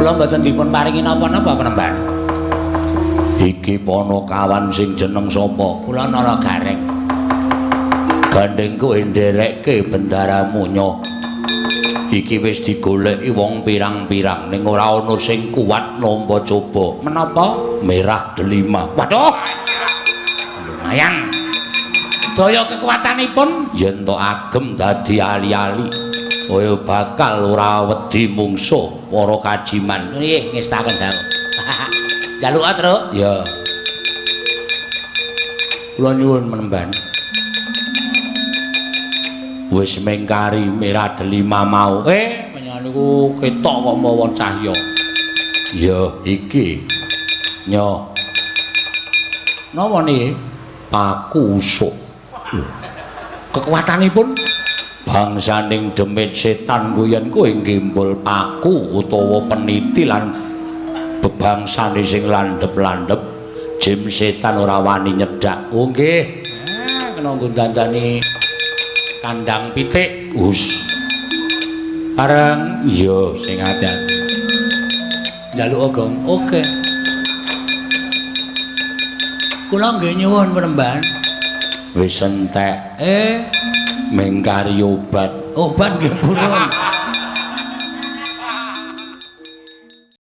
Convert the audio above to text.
Kula mboten dipun paringi napa-napa Panembahan. Iki ponokawan sing jeneng sapa? Kula Nala Gareng. Gandeng kowe nderekke bendaramu nyoh. Iki wis digoleki wong pirang-pirang ning ora ana sing kuat nampa coba. Menapa? Merah delima. Waduh. Lumayan. Daya kekuatanipun yen to agem dadi ali-ali kaya bakal ora wedi mungsuh para kajiman. Nggih, ngestaken dawuh. Jaluk Truk. Ya. Kula nyuwun Panembahan. Wis mengkari merah delima mau. Menyang niku ketok kok mawa cahya. Ya iki. Nyo. Napa niki? Paku usuk. Kekuatanipun bangsaning demit setan kuwi yen kowe nggembol paku utawa peniti lan bebangsane sing landhep-landhep jim setan ora wani nyedak. Oh nggih. Kena nggo dandani kandang pitik. Us. Bareng iya sing ati-ati. Njaluk gong. Oke. Kula nggih nyuwun Panembahan. Wis entek. Mengkari obat. Obat nggih purun.